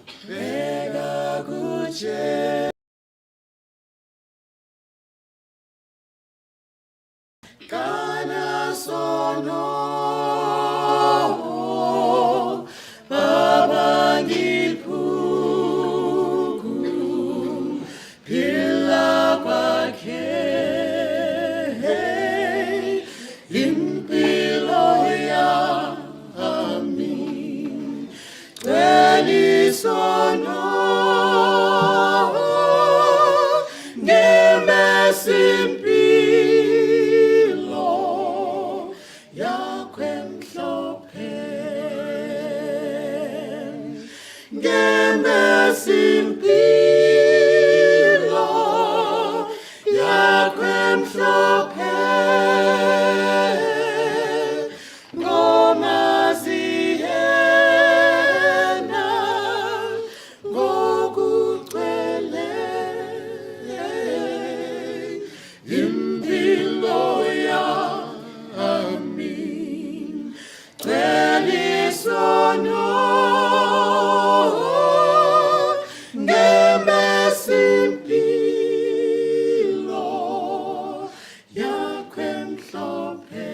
Bheka kuJesu kanasono Baba ngiphuku phila kwakhe impilo yami Celisono ngemesimpilo yakwemhlophe ngemesimpilo yakwemhlophe ngomazi yena ngokugcwele impilo yami celisono ngemesimpilo yakwemhlophe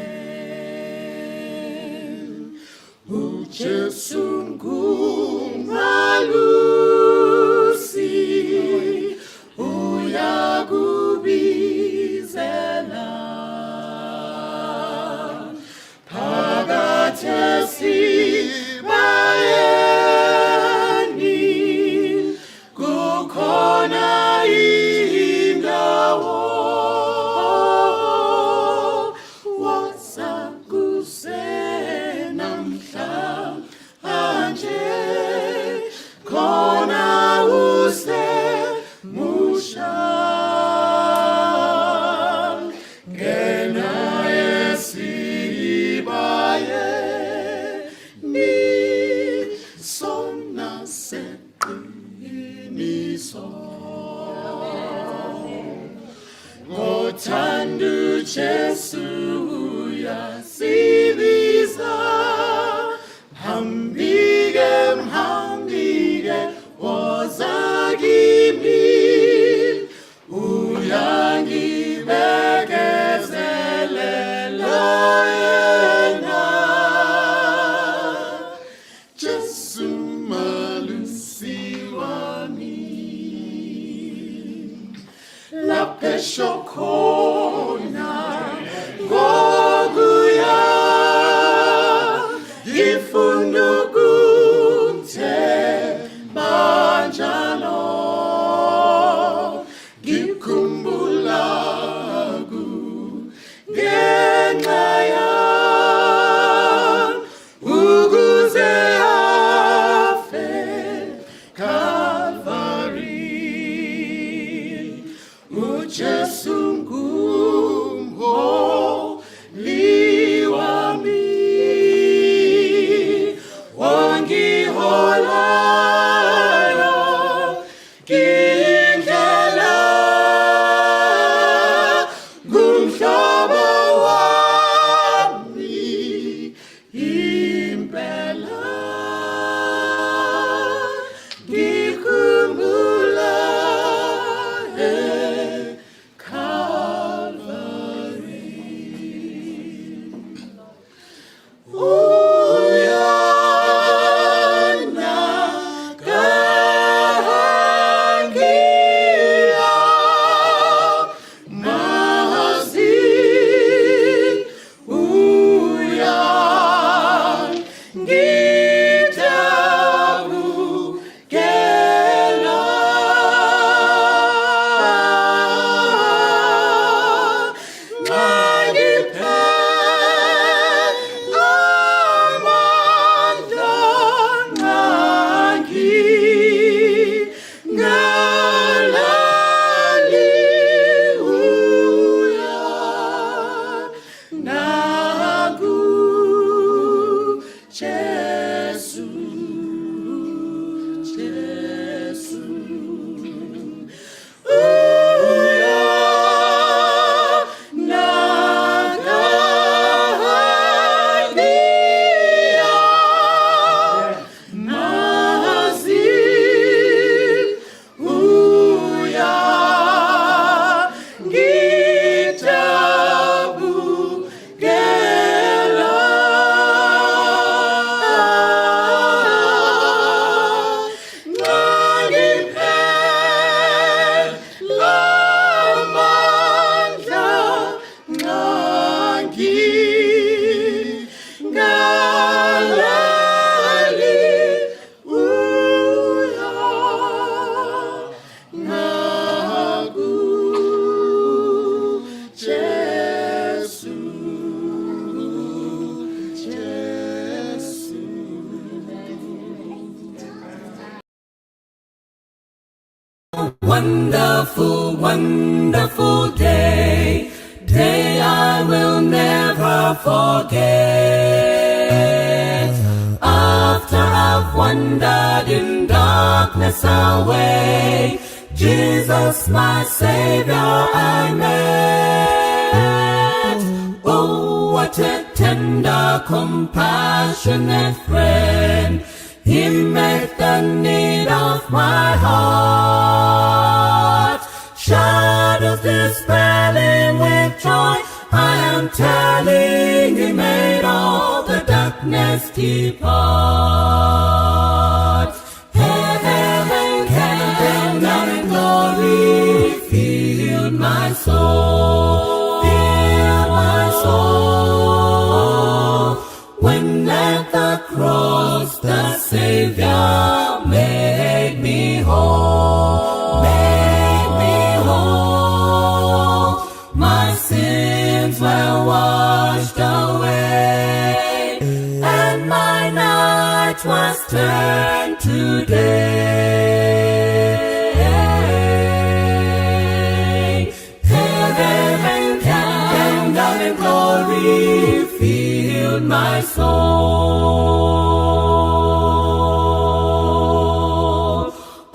uJesu ngumalusi uyakubizela phakathi esibayeni kukhona indawo woza kusenamhlanje khona usemusha ngena esibayeni sona seqiniso ngothando Jesu uyasibiza hambike mhambike woza kimi uyangibekezelela yena Jesu malusi wami lapho esho khona ngokuya ngifuna ukumthemba njalo ngikhumbula ku ngenxa yami ukuze afe Calvary uJesu ngumholi wami ongiholayo indlela ngumhlobo wami impela ngikhumbula eCalvary. Wonderful, wonderful day, day I will never forget. After I've wandered in darkness away, Jesus, my Savior, I met. Oh, what a tender, compassionate friend. He met the need of my heart. Shadows dispelling with joy, I am telling he made all the darkness depart. Heaven, heaven, and glory filled my soul, filled my soul. When at the cross the Savior made me whole, made me whole. My sins were washed away, and my night was turned to day. Heaven, heaven, and glory filled my soul.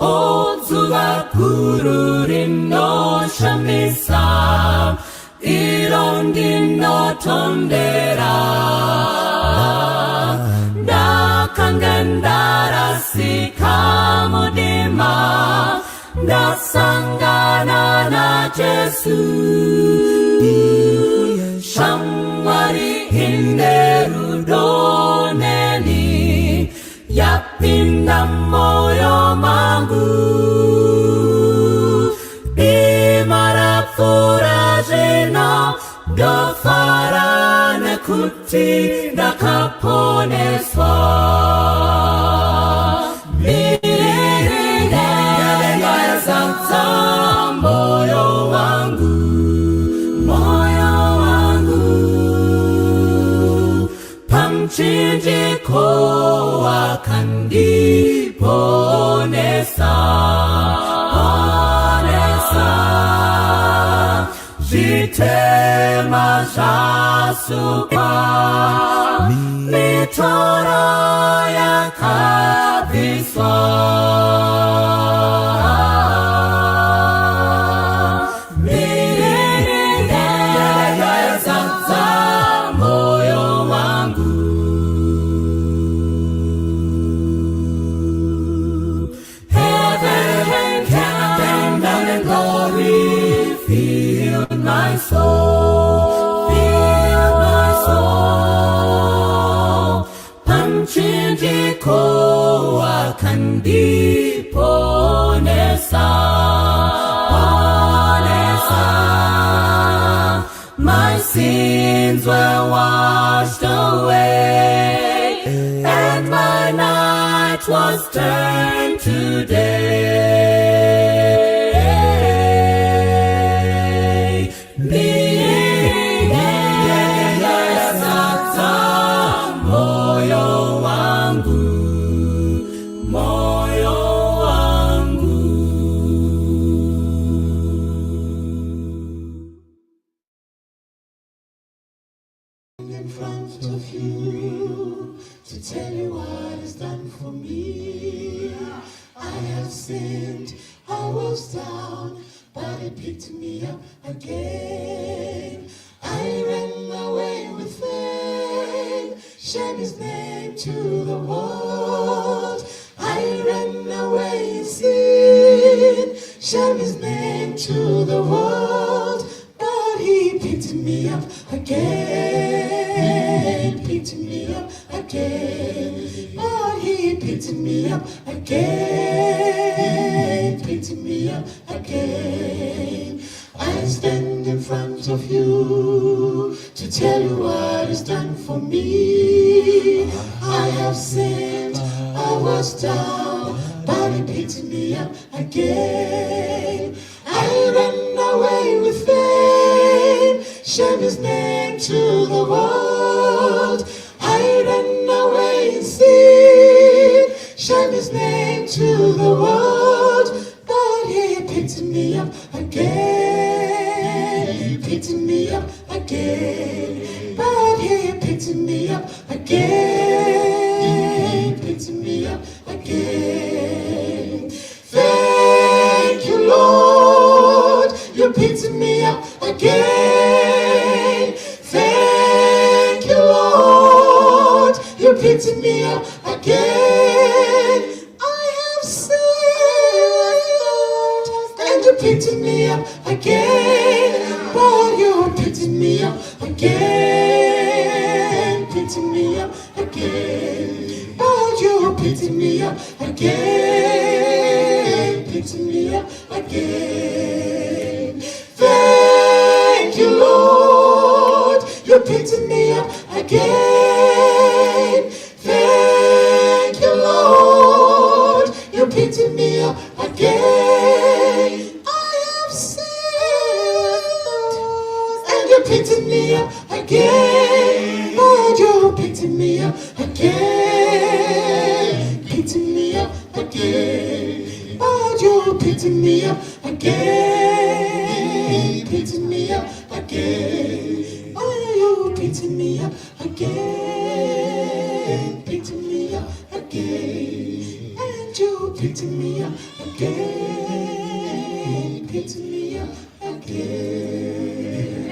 Oh, zuva guru rinoshamisa, iro ndinotondera. Ndakanga ndarasika mudima, ndasangana naJesu. Shamwari ine rudo neni, yapinda moyo mangu. Dima rapfuura zvino, ndofara nekuti ndakaponeswa. Mbiri yazadza moyo wangu, moyo wangu. Pamuchinjiko wakandiponesa, ponesa. Zvitema zvasukwa, mitoro yakabviswa. Mbiri yazadza moyo wangu. Heaven, heaven, and glory filled my soul, filled my soul. Pamuchinjiko wakandiponesa, ponesa. My sins were washed away, and my night was turned to day. Mbiri yazadza moyo wangu, moyo wangu. In front of you to tell you what is done for me. I have sinned, I was down, but he picked me up again. I ran away with fame, shame his name to the world. I ran away in sin, shame his name to the world. But he picked me up again, picked me up again. But he picked me up again, picked me up again. I stand in front of you to tell you what is done for me. I have sinned, I was down, but he picked me up again. I ran away with fame, shame his name to the world. I ran away in sin, shame his name to the world. But he picked me up picked me up again. But he picked me up again, picked me up again. Thank you, Lord, you picked me up again. Thank you, Lord, you picked me up again. I have sinned, and you picked me up again. But you picked me up again, picked me up again. But you picked me up again, picked me up again. Thank you, Lord, you picked me up again. Thank you, Lord, you picked me up again. I have sinned, and you picked me up again. Lord, you picked me up again, picked me up again. Lord, you picked me up again, picked me up again. Oh, you picked me up again, picked me up again. And you picked me up again, picked me up again.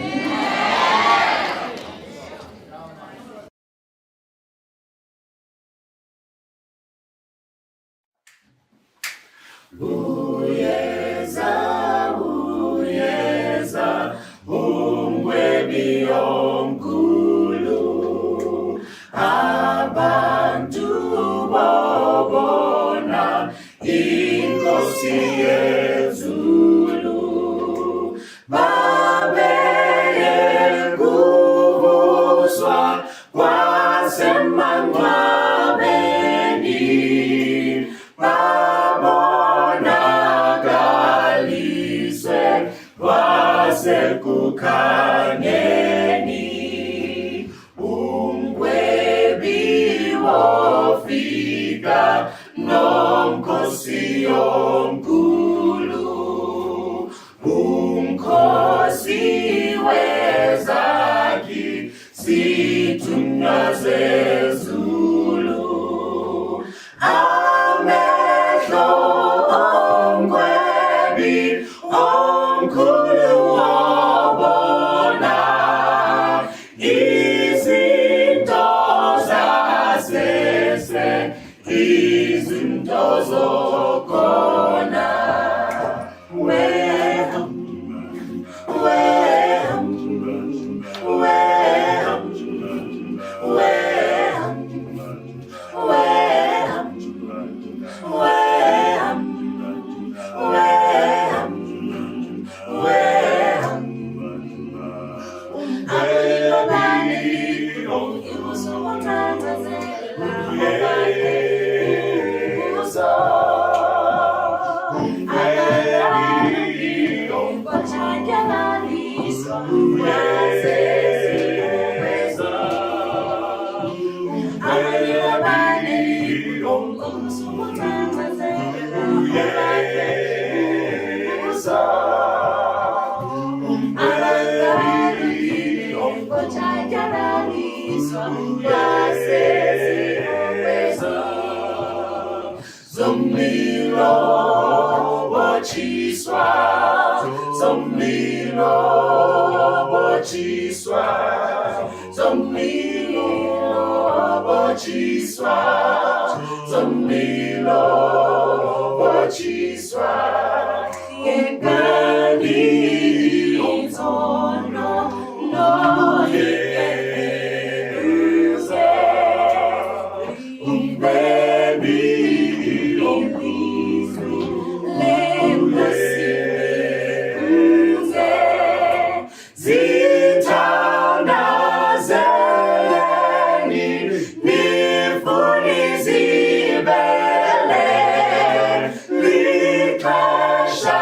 Lixesha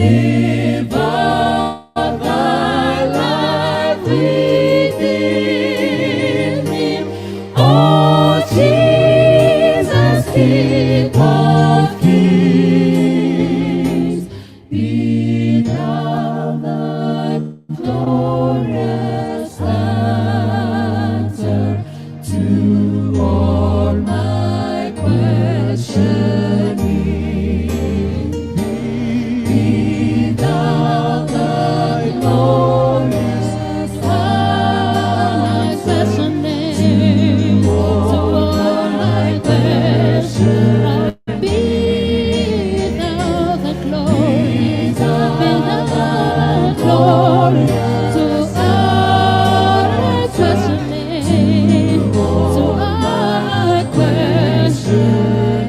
Live out thy life within me, O Jesus, King. King of Kings, be thou the glorious answer to all my questioning. Be thou the glorious answer to all my questioning. Be thou the glory, be thou the glory to our questioning, to our questioning.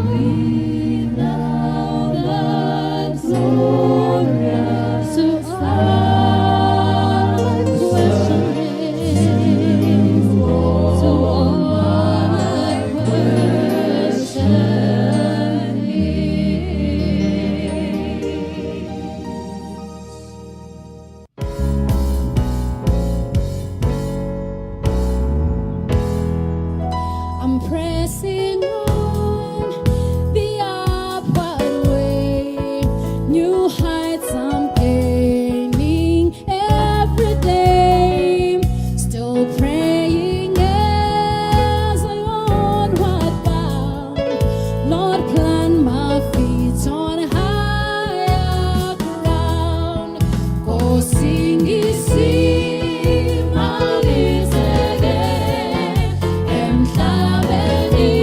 Be thou the glorious to our questioning, to all my questioning. I'm pressing on the upward way. New heights I'm gaining every day. Still praying as I onward bound. Lord, plant my feet on higher ground. Nkosi, emhlabeni.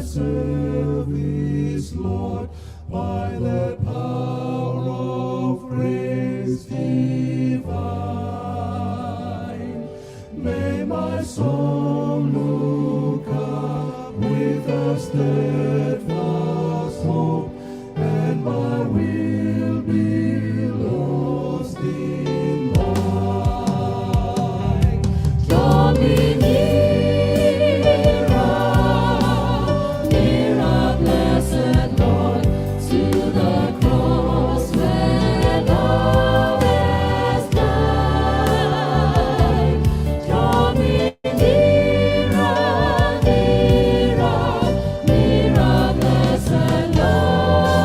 thy service, Lord, by the power of grace divine. May my soul look up with a steadfast hope, and my will be lost in thine. Draw me nearer, nearer, blessed Lord, to the cross where thou hast died. Draw me nearer, nearer, nearer, blessed Lord,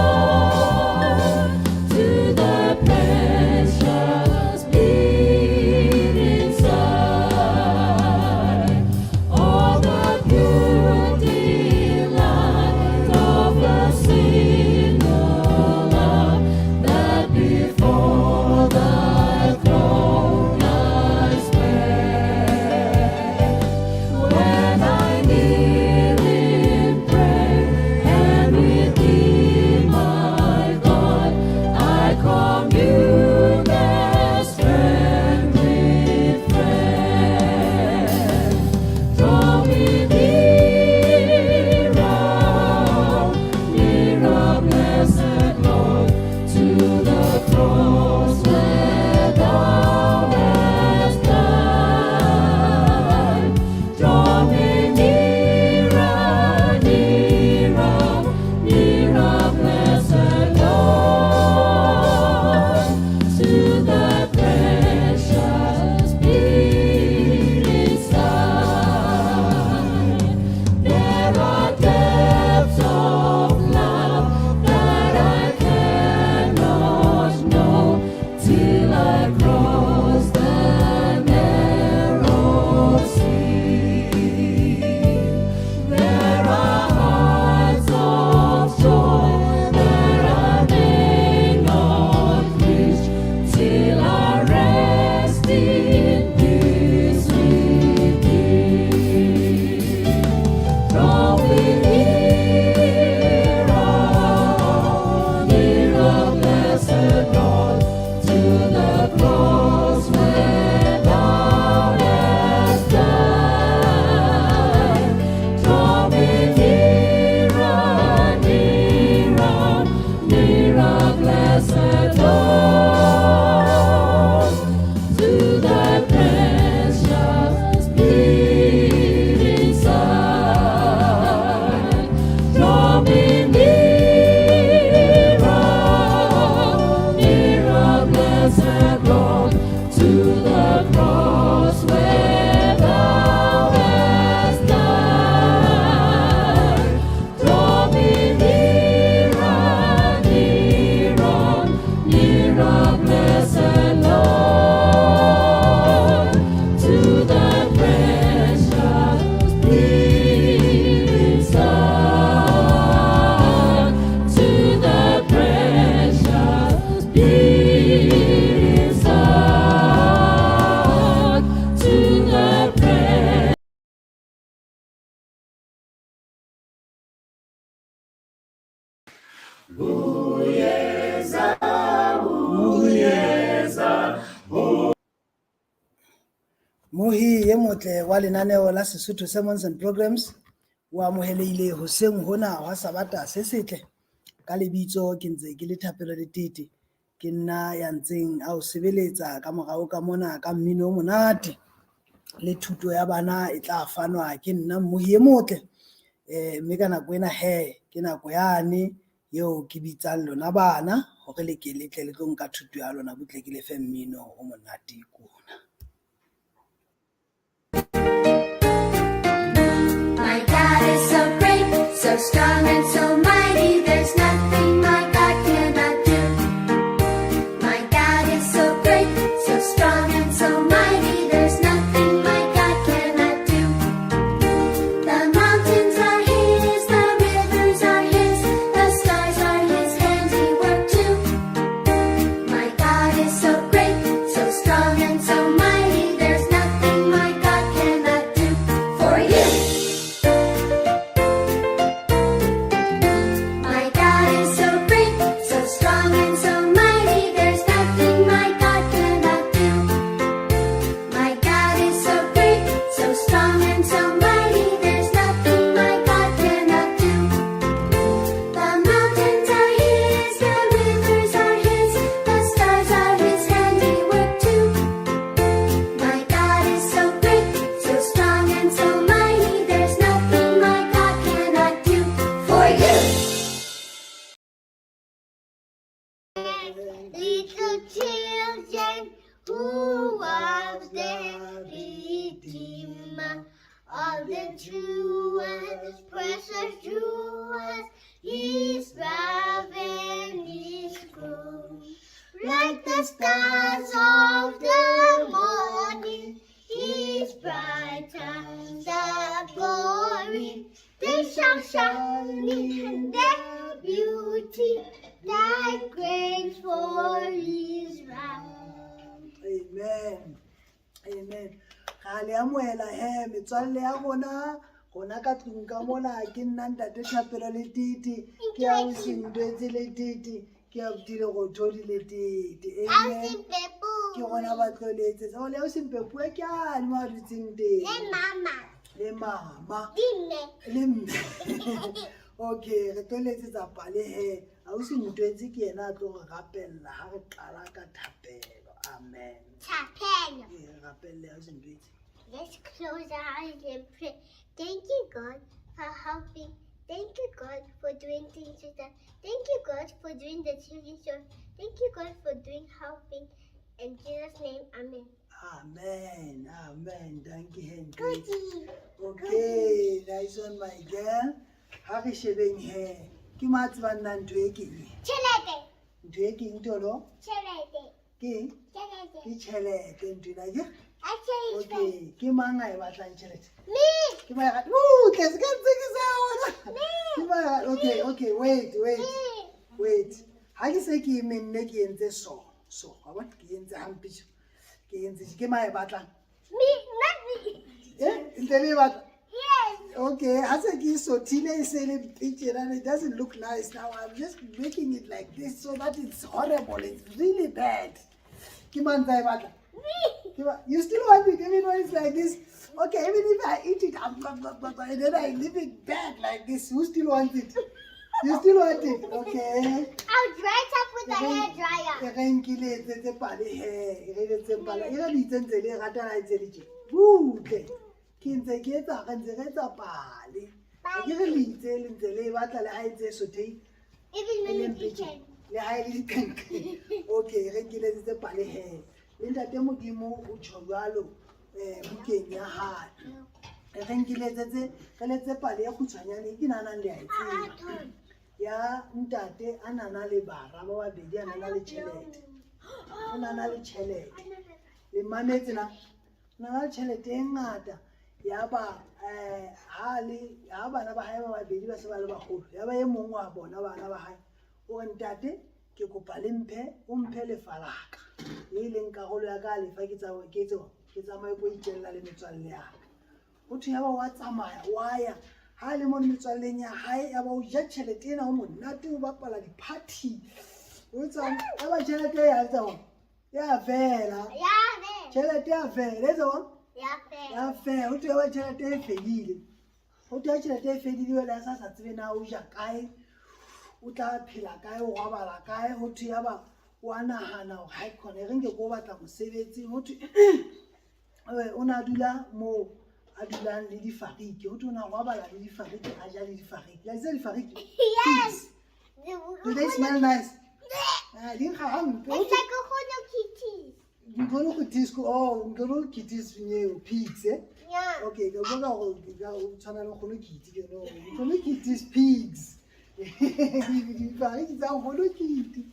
to the precious bleeding side. All the pure delight of the single love that before thy throne I spend. When I kneel in prayer and with thee, my God, I commune as friend with friend. Draw me nearer, nearer, blessed Lord, to the cross where thou hast died. Draw me nearer, nearer, nearer, blessed Lord, to the precious bleeding side. There are depths of love that I cannot know till I cross the narrow sea. There are heights of joy that I may not reach till I rest in peace with thee. Draw me nearer, nearer, blessed Lord, to the cross where thou hast died. Draw me nearer, nearer, nearer, blessed Lord, to thy precious bleeding side. Draw me nearer, nearer, blessed Lord, to the cross where thou hast died. Draw me nearer, nearer, nearer, blessed Lord, to the precious bleeding side, to the precious bleeding side, to the precious. Mohi e motle wa lenaneo la Sesotho Sermons and Programs o amohelehile hoseng hona hwa Sabata se setle. Ka lebitso ke ntse ke le Thapelo Letete, ke nna ya ntseng a o sebeletsa ka morao ka mona ka mmino o monate le thuto ya bana e tla fanwa ke nna Mmohi e motle. Mme ka nako ena he ke nako yane eo ke bitsang lona bana hore le ke le tle le tlo nka thuto ya lona butle ke lefe mmino o monate kona. My God is so great, so strong and so mighty. There's nothing my God cannot do. My God is so great, so strong and so mighty. There's nothing my God cannot do. The mountains are His, the rivers are His, the stars are His handiwork too. My God is so great, so strong and so Little children who loves their Redeemer. All the jewels, precious jewels, His love and His glory. Like the stars of the morning, His bright as the glory. They shall shine in their beauty, thy grace for Israel. Amen. Amen. Ra le amohela he metswalle ya rona rona ka tlung ka mona ke nna ntate Thapelo le Titi ke ausi Ntwetse le Titi ke abuti Lerothodi le Titi. Amen. Ke rona ba tlo le etsetsa. O le ausi Mpepue ke ane mo a dutseng teng. Le mama. Le mama. Le mme. Le mme. Okay, re tlo le etsetsa pale he. Ausi Ntwetse ke yena a tlo re rapella ha re qala ka thapelo. Amen. Thapelo. Ee, re rapelle ausi Ntwetse. Let's close our eyes and pray. Thank you, God, for helping. Thank you, God, for doing things with us. Thank you, God, for doing the children's show. Thank you, God, for doing helping. In Jesus' name, amen. Amen. Amen. Thank you, Henry. Goodie. Okay, nice one, my girl. Ha re shebeng he. Ke ma tsebang na ntho e keng? Chelete. Ntho e keng tolo? Chelete. Ke eng? Chelete. Ke tjhelete ntho ena ke? I change Okay, ke mang a e batlang tjhelete? Me. Ke mang a e Butle, se ka ntse ke sa ona. Ke mang a Okay, okay, wait, wait. Me. Wait. Ha ke se ke menne ke entse so, so, wa bona? Ke entse hampe tje. Ke entse tje. Ke mang a e batlang? Me, not me. Eh, ntle le e batla? Yes. Okay, ha se ke sothile e se le mpe tjena, and it doesn't look nice now. I'm just making it like this so that it's horrible. It's really bad. Ke mang tsa e batla? Me. Ke You still want it even when it's like this? Okay, even if I eat it, I'm, blah, blah, blah, blah, and then I leave it bad like this. Who still wants it? You still want it? Okay. I'll dry it up with the hair dryer. E re nkile etsetse pale he, e re etsetse pale. E re le itse ntse le e rata la ntse le tje. Butle. Ke ntse ke etsa re ntse re etsa pale. Ha ke re le itse le ntse le e batla le ha e ntse e sothehile. Even E when le you mpe tje. kitchen. Le ha e le diqenqe. Okay, re nkile etsetse pale he. Le ntate Modimo o tjho jwalo bukeng ya hae. E re nkile etsetse re letse pale e kgutshwanyane e ke nahanang le a e tseba. Ya ntate a nana le bara ba babedi a nana le tjhelete. O nana le tjhelete. Le mametse na? O nana le tjhelete e ngata. Ya ba ha le ha bana ba hae ba babedi ba se ba le baholo. Ya ba e mong wa bona bana ba hae o re ntate ke kopa le mphe o mphe lefa la ka. Le leng karolo ya ka lefa ke tsa ke tseo ke tsamaye ko itjella le metswalle ya ka. Ho thwe ya ba wa tsamaya wa ya ha le mono metswalleng ya hae ya ba o ja tjhelete ena o monate o bapala di-party o etsang ya ba tjhelete ya etsa ya fela Yeah, there. tjhelete ya fela etsa jwang? Yeah, there. ya fela ho thwe ya ba tjhelete e fedile ho thwe ya tjhelete e fedile jwale a sa sa tsebe na o ja kae o tla phela kae o robala kae ho thwe ya ba wa nahana hore ha e khona e re nke ko batla mosebetsi ho thwe o na dula moo a dulang le difariki ho thwe o na robala le difariki a ja le difariki la itse difariki Yes. Do they smell nice? Ah, di nkga hampe. It's like a Hono Kitty. Nkgono go disco oh nkgono kitty nyeo pigs eh Yeah. Okay, ka utlwa ka gore ka o tshwana le nkgono kitty ke no nkgono kitty's pigs difariki tsa nkgono kitty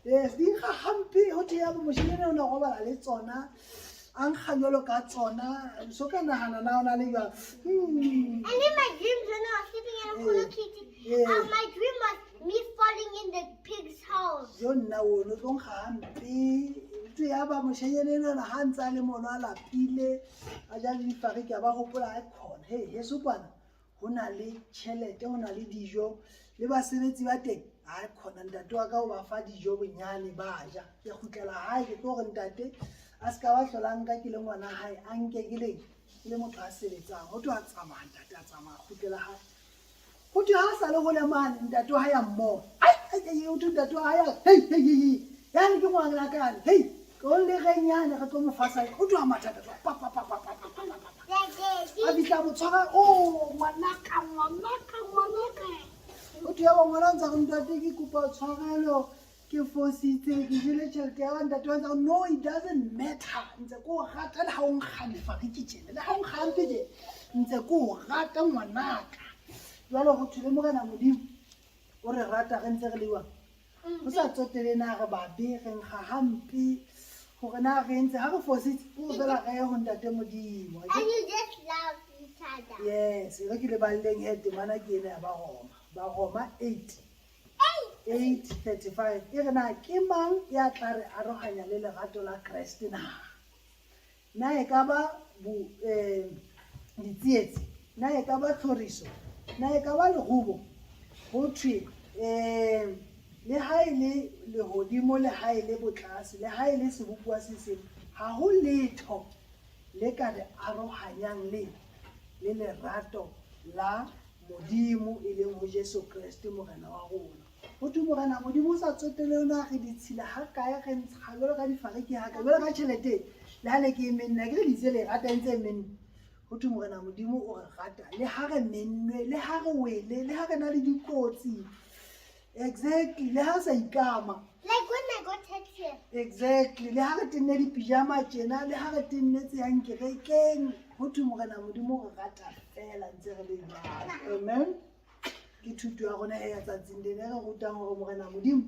yes di nkga hampe ho thwe ya bo moshanyana o na robala le tsona a nkga jwalo ka tsona so ka nahana na o na le jwang And in my dreams, when I was sleeping in a Hello Kitty, my dream was me falling in the pig's house. Yo nna ono tlo nkga hampe ntho ya ba moshanyana enwana ha ntse a le mono a lapile a ja le difariki a ba hopola a khona he heso kwana ho na le tjhelete ho na le dijo le basebetsi ba teng ha khona ntate wa ka o ba fa dijo bonyane ba ja ke kgutlela hae ke tlo re ntate a se ka ba hlola nka ke le ngwana hae a nke ke le ke le motho a sebetsang ho thwe a tsamaya ntate a tsamaya kgutlela hae ho thwe ha sa le hole mane ntate wa hae a mmona ai ai ai ho thwe ntate wa hae a hei hei hei hei yane ke ngwana ka yane hei o le reng yane re tlo mo fasa ho thwe a matha ntate wa pa pa pa pa pa pa pa pa pa a fihla mo tshwara o ngwanaka ngwanaka ngwanaka ho thwe ya ba ngwana o ntsa re ntate ke kopa tshwarelo ke Ke fositse, ke jele tjhelete ya ntate wa ntse no, it doesn't matter. Ntse ke o rata le ha o nkga lefariki tjena, le ha o nkga hampe tjena, ntse ke o rata ngwanaka. Jwale ho thwe le Morena Modimo o re rata re ntse re le jwang? Ho sa tsotele na re babe, re nkga hampe, hore na re entse ha re fositse, o fela re ye ho ntate Modimo. And you just love each other. Yes, e re ke le balleng he temana ke ena ya Baroma. Baroma 8. 8:35 e re na ke mang ya tla re arohanya le lerato la Kreste na? Na e ka ba ditsietsi? Na e ka ba tlhoriso? Na e ka ba lerumo? Ho thwe le ha e le lehodimo, le ha e le botlase, le ha e le sebopuwa se seng, ha ho letho le ka re arohanyang le le lerato la Modimo e leng ho Jesu Kreste Morena wa rona. Ho thwe Morena Modimo o sa tsotele na re ditshila ha kae, re ntsha jwalo ka difariki ha kae, jwalo ka tjhelete le ha ne ke e menne, ke re ditse le rata e ntse e menne. Ho thwe Morena Modimo o re rata le ha re mennwe, le ha re wele, le ha re na le dikotsi. Exactly, le ha sa ikama. Like when I got hurt here. Exactly, le ha re tenne dipijama tjena, le ha re tenne tse yang kerekeng, ho thwe Morena Modimo o re rata fela ntse re le jwalo. Amen. Ke thuto ya rona e ya tsatsing lena e re rutang hore Morena Modimo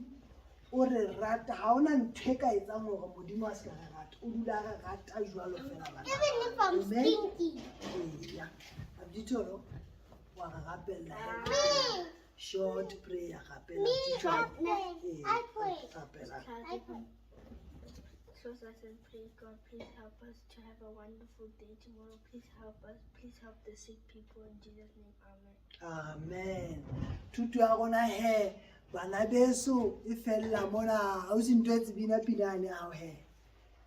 o re rata. Ha hona ntho e ka etsang hore Modimo a se ka re rata. O dula a re rata jwalo fela bana. Even if I'm Amen. stinky. Eya. Abditolo wa re rapella. Me. Short prayer rapela. Me, Titolo. I pray. I pray. Rapela. I pray. Close us and pray, God, please help us to have a wonderful day tomorrow. Please help us. Please help the sick people. In Jesus' name, amen. Amen. Thuto ya rona he bana beso e fella mona. Ha o se ntho e tsebina pinane hao he.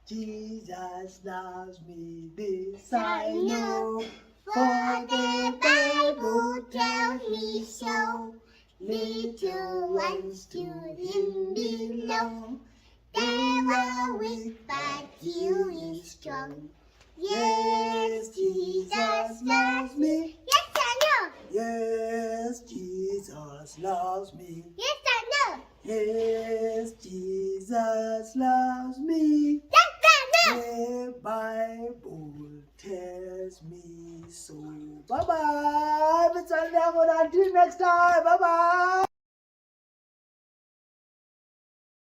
Jesus loves me, this I know, for the Bible tells me so. Little ones to him belong. They are weak, but you is strong. Yes, Jesus loves me. Yes, I know. Yes, Jesus loves me. Yes, I know. Yes, Jesus loves me. Yes, I know. The Bible tells me so. Bye bye. Until next time. Bye bye.